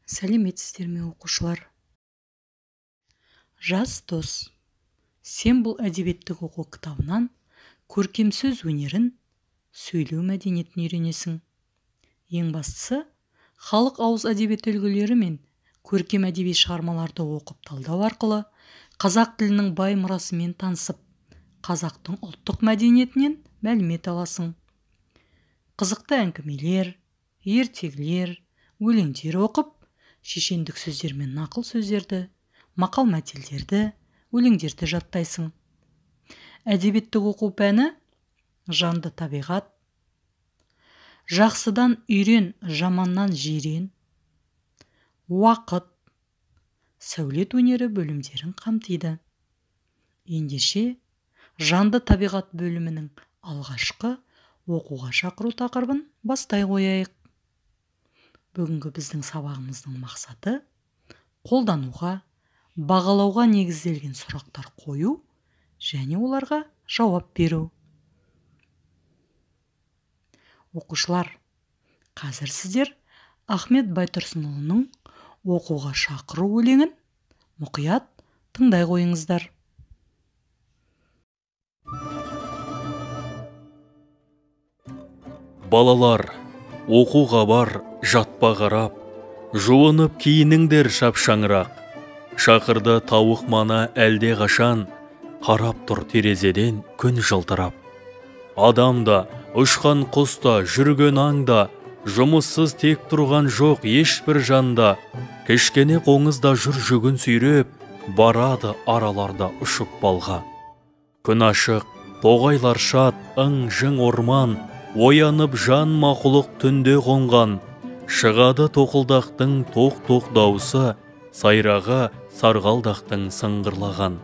Сәлеметсіздер ме, оқушылар? Жас дос, сен бұл әдебиеттік оқу кітабынан көркем сөз өнерін, сөйлеу мәдениетін үйренесің. Ең бастысы, халық ауыз әдебиеті үлгілері мен көркем әдеби шығармаларды оқып талдау арқылы қазақ тілінің бай мұрасымен танысып, қазақтың ұлттық мәдениетінен мәлімет аласың. Қызықты әңгімелер, ертегілер, өлеңдер оқып, шешендік сөздер мен нақыл сөздерді, мақал-мәтелдерді, өлеңдерді жаттайсың. Әдебиеттік оқу пәні жанды табиғат, жақсыдан үйрен, жаманнан жирен, уақыт, сәулет өнері бөлімдерін қамтиды. Ендеше, жанды табиғат бөлімінің алғашқы оқуға шақыру тақырыбын бастай қояйық. Бүгінгі біздің сабағымыздың мақсаты қолдануға, бағалауға негізделген сұрақтар қою және оларға жауап беру. Оқушылар, қазір сіздер Ахмет Байтұрсынұлының оқуға шақыру өлеңін мұқият тыңдай қойыңыздар. Балалар, оқуға бар, жатпа қарап, жуынып киініңдер шапшаңырақ. Шақырды тауық мана әлде қашан, қарап тұр терезеден күн жылтырап. Адам да, ұшқан құс та, жүрген аң да, жұмыссыз тек тұрған жоқ ешбір жанда. Кішкене қоңыз да жүр жүгін сүйреп, барады араларда ұшып балға. Күн ашық, тоғайлар шат, ың-жың орман, оянып жан мақұлық түнде қонған. Шығады тоқылдақтың тоқ-тоқ дауысы, сайрағы сарғалдақтың сыңғырлаған.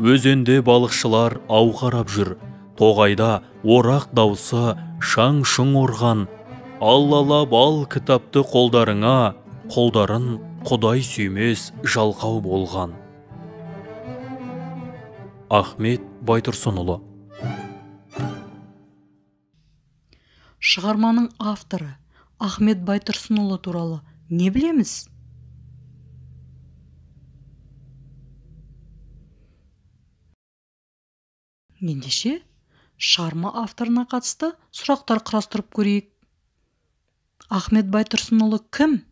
Өзенде балықшылар ау қарап жүр, тоғайда орақ дауысы шаң-шұң ұрған. Аллалап ал кітапты қолдарыңа, қолдарын Құдай сүймес жалқау болған. Ахмет Байтұрсынұлы. Шығарманың авторы Ахмет Байтұрсынұлы туралы не білеміз? Ендеше, шығарма авторына қатысты сұрақтар құрастырып көрейік. Ахмет Байтұрсынұлы кім?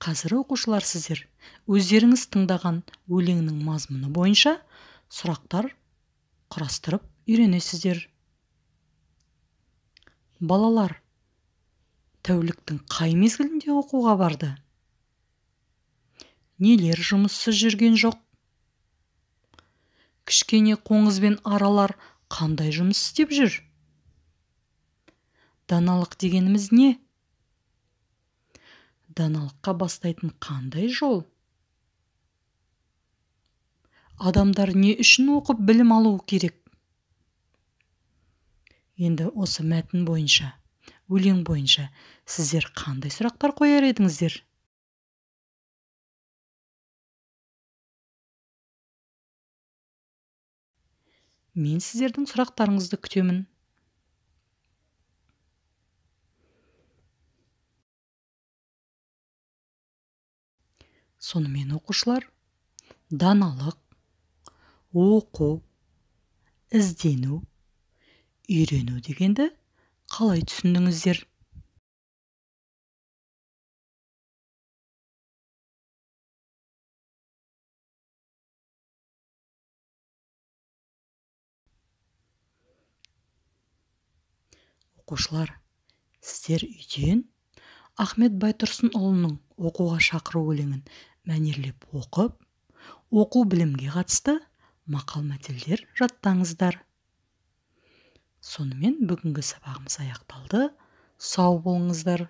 Қазір оқушылар, сіздер өздеріңіз тыңдаған өлеңнің мазмұны бойынша сұрақтар құрастырып үйренесіздер. Балалар тәуліктің қай мезгілінде оқуға барды? Нелер жұмыссыз жүрген жоқ? Кішкене қоңыз бен аралар қандай жұмыс істеп жүр? Даналық дегеніміз не? Даналыққа бастайтын қандай жол? Адамдар не үшін оқып білім алуы керек? Енді осы мәтін бойынша, өлең бойынша сіздер қандай сұрақтар қояр едіңіздер? Мен сіздердің сұрақтарыңызды күтемін. Сонымен оқушылар, даналық, оқу, іздену, үйрену дегенді қалай түсіндіңіздер? Оқушылар, сіздер үйден Ахмет Байтұрсынұлының оқуға шақыру өлеңін мәнерлеп оқып, оқу білімге қатысты мақал-мәтелдер жаттаңыздар. Сонымен бүгінгі сабағымыз аяқталды. Сау болыңыздар.